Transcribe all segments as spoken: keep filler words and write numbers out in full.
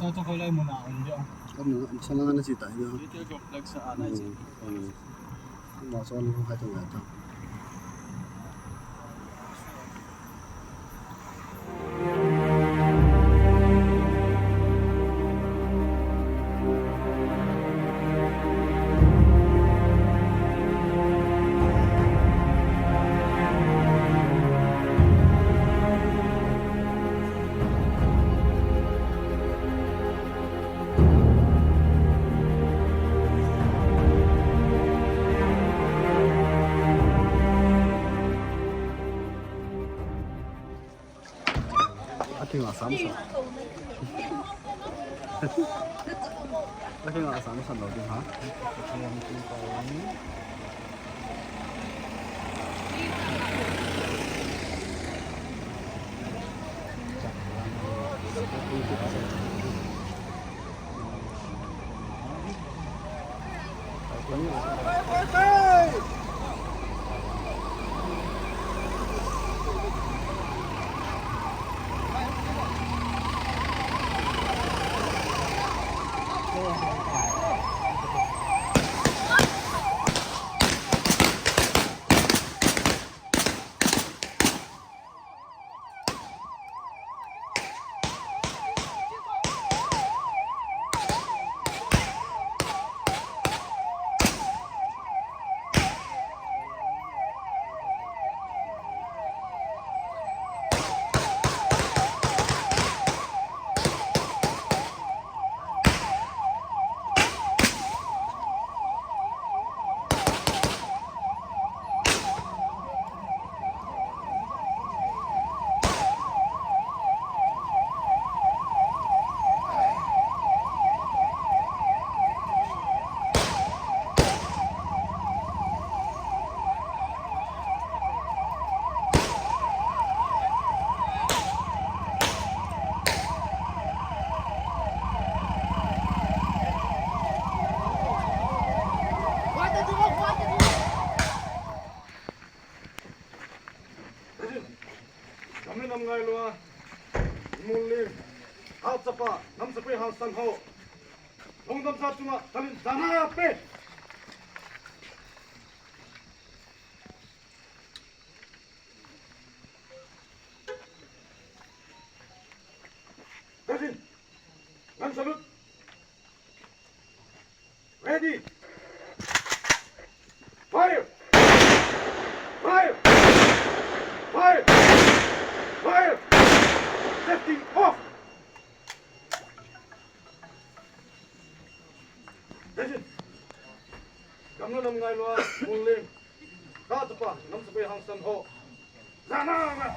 Tua chu koi lai mun a um dia. Ka mu, masala na chi ta dia. Retail complex a na chi. Hmm, hmm. Ma so lu hai ta ta. Aking asam sa. Aking asam sa lo ding ha. Gamle nam ngailua, Imolling, Kachapa, Namsepai hangsan ho. Lungdam sa chunga, talent jana pe. Ready. Gun salute. Ready. Fire. Fire. Fire. Fire. Safety off. Attention. Gamle nam ngailua, Imolling, Kachapa, Namsepai hangsan ho. Jana nga.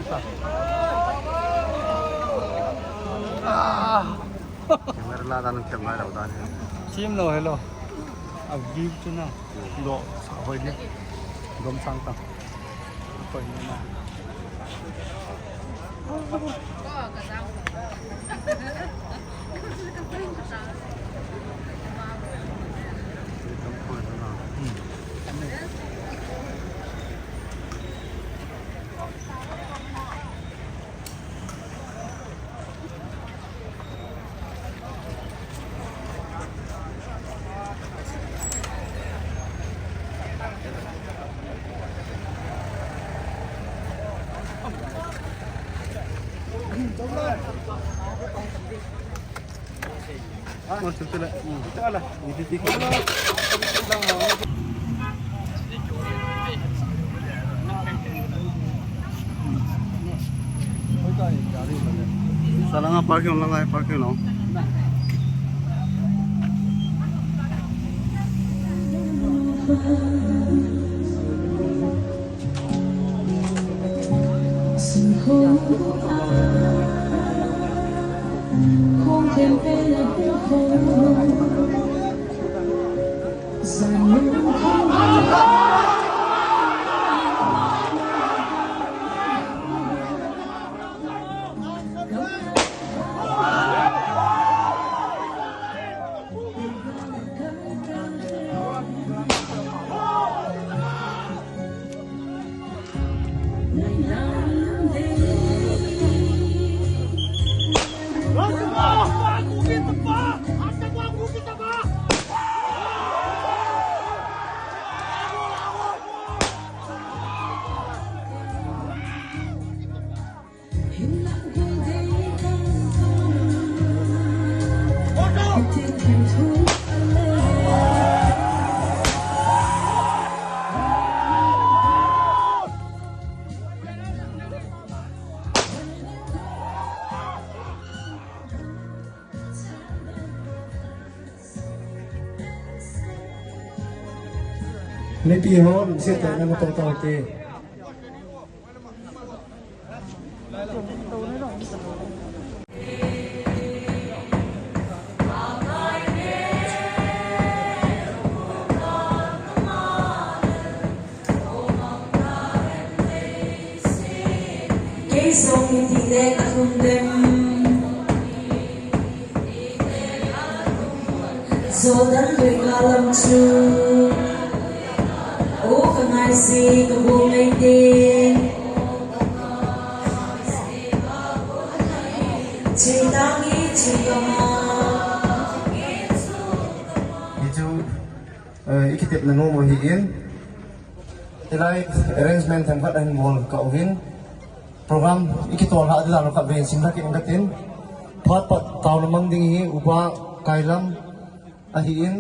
Camera la dan camera la dan. Team lo hello. A view chu na. Lo sa hoi ni. Dom sang ta. Hoi ni na. Sa langa parking, langa parking lo. Mipi ho, lungset tah in na to to te. Kei song ni ti le ka thum dem. Jordan lui ka lam chu. O ka ngai si ka bu ngai te. Chi ta ngi chi ka ma. Hi chu, eh, i kitepna nom ahi in. Hilai arrangement themkhat ahin bol kah uvin. Program i kitol hah ding dan u khatvei sim lhah kit inge katin. Phat pat taona mang ding hi Upa Kailam ahi in.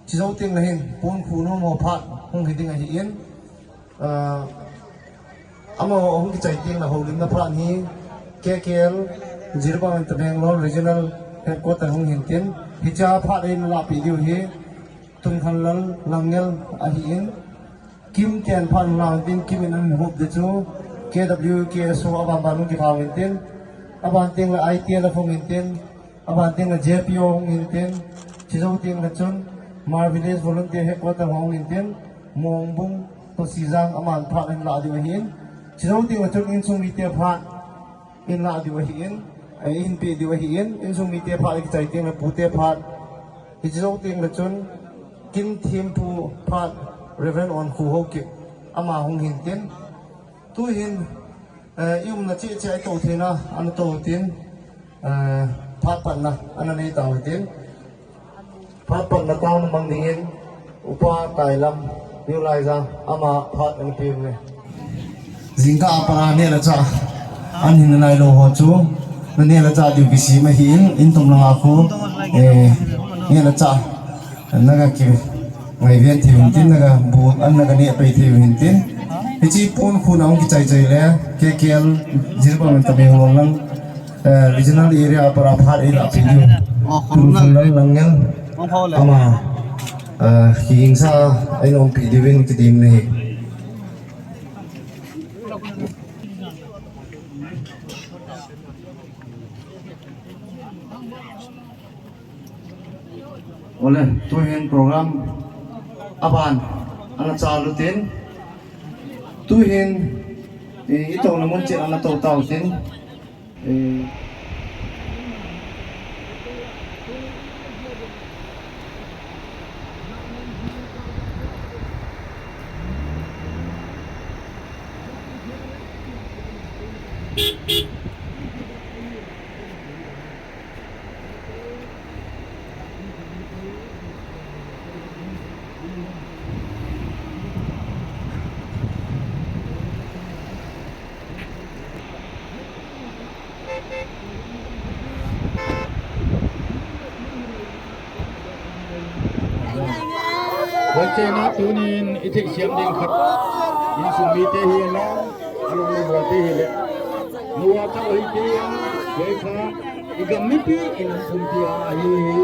Chujou teng le hin pon khu nom ho phat hung hi ding ahi in. Ah, amaho hung kichai teng le houlimna phat hi K K L, Jiribam and Tamenglong Regional Headquarter hung hin tin. Hiche a phat eina lahpeh diu hi Tunkhanlal Langel ahi in. Kim ten phat hung lang tin, Kim in ahin hop ding chu K W K S O aban ban hung kithao in tin. Aban teng le I T L F hung in tin. Aban teng le J P O hung in tin. Chujou teng le chun Hmar Village Volunteer Headquarter hung in tin. Mongbung toh Sijang aman phat in lah diu ahi in. Chujou teng le chun insung mite phat in lah diu ahi in, eh, in pe diu ahi in, insung mite phat kichai teng le pute phat. Hiche jou teng le chun, kin thempu phat Reverend Onkhu Haokip, ama hung hin tin. Tu hin, eh, i umna cheh cheh a i tou theina, ana tou tin, eh, phat patna, ana nei tau tin. Phat patna taona mang dingin, Upa Kailam, New Laija, ama phat ana pe uve. Jingkah a pat a neh le chah, an hin nalai lou ho chu, na neh le chah diu kisem ahi in, in tum langa khu, eh, neh le chah, na ga kingai ven thei uvin tin, na ga bu, an na ga neh pai thei uvin tin. Hiche pon khu na hung kichai chai le, K K L, Jiribam and Tamenglong lang, eh, regional area a pat a phat eila pe diu. Oh, khum na. Tunkhanlal Langel. Ama, eh, kihingsa a eina umpi diuvin kitem nahi. Le, tuhin program aban ana chalu tin, tuhin, eh, itouna mun cheh ana tou tau tin, eh, Vanchena tunin i theisiam ding khat, insung mite hi la, alung le bol te hi le, nua ta hi te ya, ye kha, i gam mipi, i nam pumpi a hi hi.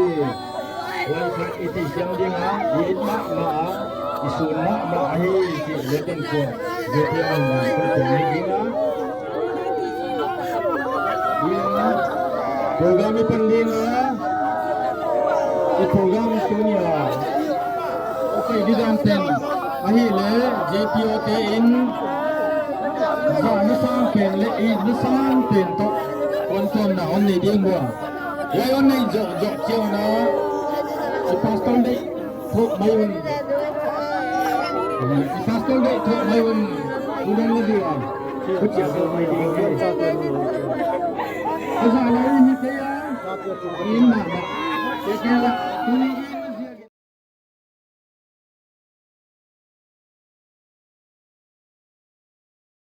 Lai kha i theisiam ding a, i it mama a, i sun mama a hi, ti le ten ko, ye te a na ko ko ni ding a. Program i pan ding a, i program tunia, okay, di dan ten, ahile, J P O te in, ja ni sang pen le, i ni sang pen to, kon kon na, on ni ding bua. Wai on nei jo, jo, jo na, i pastor dei. Thok mai un. I pastor dei thok mai un. Udang ni dia. Kuchia thok mai dia. Asa lai ni kaya. Inna. Kaya. Kuni.